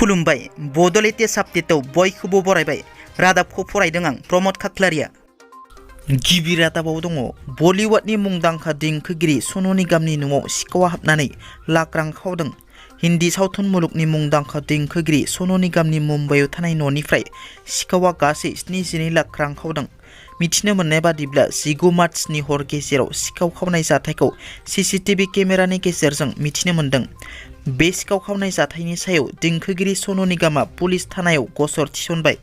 खुलुमबाय बड'लेण्ड आपडेटआव बयखौबो बरायबाय। रादाबखौ फरायदों आं प्रमद खाख्लारिया। गिबि रादाबाव दङ बलिउडनि मुंदांखा देंखोगिरि सनु निगमनि न'आव सिखावा हाबनानै लाख रां खावदों। हिन्दी सावथुन मुलुगनि मुंदांखा देंखोगिरि सनु निगमनि मुम्बाइआव थानाय न'निफ्राय सिखावा गासै 72 लाख रां खावदों। मिथिनो मोननाय बादिब्ला 19 मार्चनि हर गेजेराव सिखाव खावनाय जाथायखौ सीसीटीवी केमेरानि गेजेरजों मिथिनो मोन्दों। बे सिखाव खावनाय जाथायनि सायाव देंखोगिरि सनु निगमआ पुलिस थानायाव गसर थिसनबाय।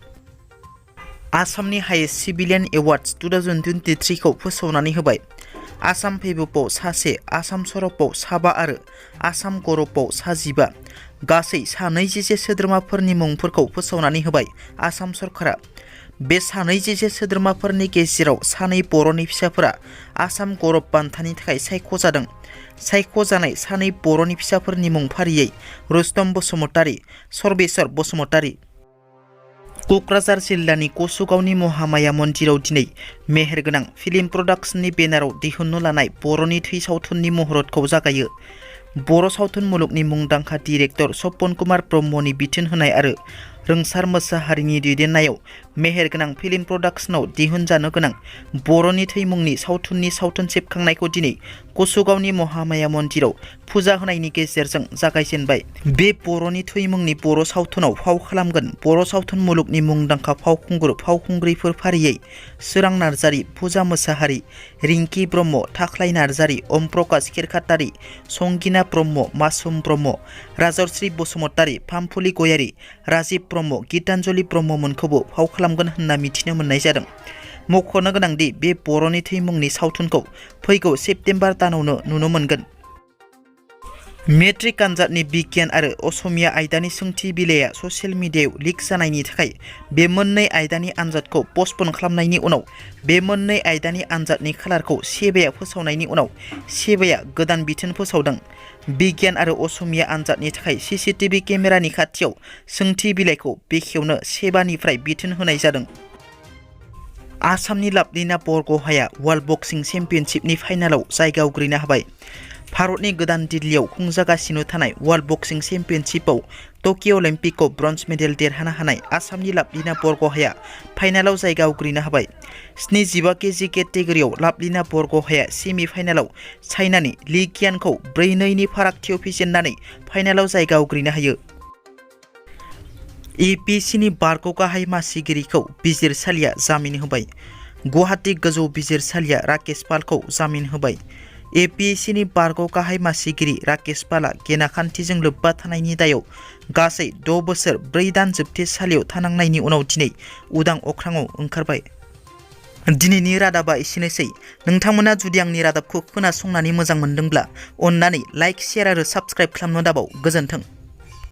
आसामनि हाइएस्ट सिभिलियन एवार्ड्स 2023 खौ फोसावनानै होबाय। आसाम फैबोआव सासे, आसाम सरपआव 7 आरो आसाम गौरबआव 15 गासै 200 सोद्रोमाफोरनि मुंफोरखौ फोसावनानै होबाय आसाम सरकारा। बे 200 सोद्रोमाफोरनि गेजेराव 2 बर'नि फिसाफोरा आसाम गौरब बान्थानि थाखाय सायख'जादों। सायख'जानाय 2 बर'नि फिसाफोरनि मुं फारियै रुस्तम बसुमतारी, सर्बेश्वर बसुमतारी। क'क्राझार जिल्लानि कसुगावनि महामाया मन्दिराव दिनै मेहेरगोनां फिल्म प्रडाक्शननि बेनाराव दिहुननो लानाय बर'नि थै सावथुननि मुहुरतखौ जागायो। बर' सावथुन मुलुगनि मुंदांखा डिरेक्टर सपन कुमार ब्रह्मनि बिथोन होनाय आरो रोंसार मोसाहारिनि दैदेननायाव मेहेरगोनां फिल्म प्रडाक्शनाव दिहुनजानो गोनां बर'नि थै मुंनि सावथुननि सावथुन सेबखांनायखौ दिनै कसुगावनि महामाया मन्दिराव फुजा होनायनि गेजेरजों जागायजेनबाय। बे बर'नि थै मुंनि बर' सावथुनाव फाव खालामगोन बर' सावथुन मुलुगनि मुंदांखा फावखुंगुर फावखुंग्रिफोर फारियै सोरां नार्जारी, फुजा मोसाहारी, रिंकी ब्रह्म, थाख्लाय नार्जारी, ओम प्रकाश खिरखातारी, संगिना ब्रह्म, मासुम ब्रह्म, राजश्री बसुमतारी, फामफुलि गयारी, राजिब ब्रह्म, गीतान्जलि ब्रह्ममोनखौबो फाव खालामगोन होनना मिथिनो मोननाय जादों। मख'नो गोनांदि बे बर'नि थै मुंनि सावथुनखौ फैगौ सेप्तेम्बर दानावनो नुनो मोनगोन। मेट्रिक आनजादनि बिगियान आरो असमिया आयदानि सोंथि बिलाइया ससियेल मिडियायाव लिक जानायनि थाखाय बे मोननै आयदानि आनजादखौ पस्टपन खालामनायनि उनाव बे मोननै आयदानि आनजादनि खालारखौ सेबाया फोसावनायनि उनाव सेबाया गोदान बिथोन फोसावदों। बिगियान आरो असमिया आनजादनि थाखाय सीसीटीवी केमेरानि खाथियाव सोंथि बिलाइखौ बेखेवनो सेबानिफ्राय बिथोन होनाय जादों। आसामनि लाभलिना बरग'हाया वर्ल्ड बक्सिं चेम्पियनशिपनि फाइनालाव जायगा आवग्रिनो हाबाय। भारतनि गोदान दिल्लीआव खुंजागासिनो थानाय वर्ल्ड बक्सिं चेम्पियनशिपआव टकिअ अलिम्पिकआव ब्रन्ज मेडेल देरहानो हानाय आसामनि लाभलिना बरग'हाया फाइनालाव जायगा आवग्रिनो हाबाय। 75 केजि केटेगरियाव लाभलिना बरग'हाया सेमि फाइनालाव चाइनानि ली qianखौ 4-2 फारागथियाव फेजेननानै फाइनालाव जायगा आवग्रिनो हायो। एपिएससिनि बारग' गाहाय मासिगिरिखौ बिजिरसालिया जामिन होबाय। गुवाहाटी गोजौ बिजिरसालिया राकेश पालखौ जामिन होबाय। एपिएससिनि बारग' गाहाय मासिगिरि राकेश पालआ गेनाखान्थिजों लोब्बा थानायनि दायाव गासै 6 बोसोर 4 दान जोबथेसालियाव थानांनायनि उनाव दिनै उदां अख्राङाव ओंखारबाय। दिनैनि रादाबा एसेनोसै। नोंथांमोना जुदि आंनि रादाबखौ खोनासंनानै मोजां मोनदोंब्ला अन्नानै लाइक, शेयार आरो साबस्क्राइब खालामनो दाबाव। गोजोन्थों।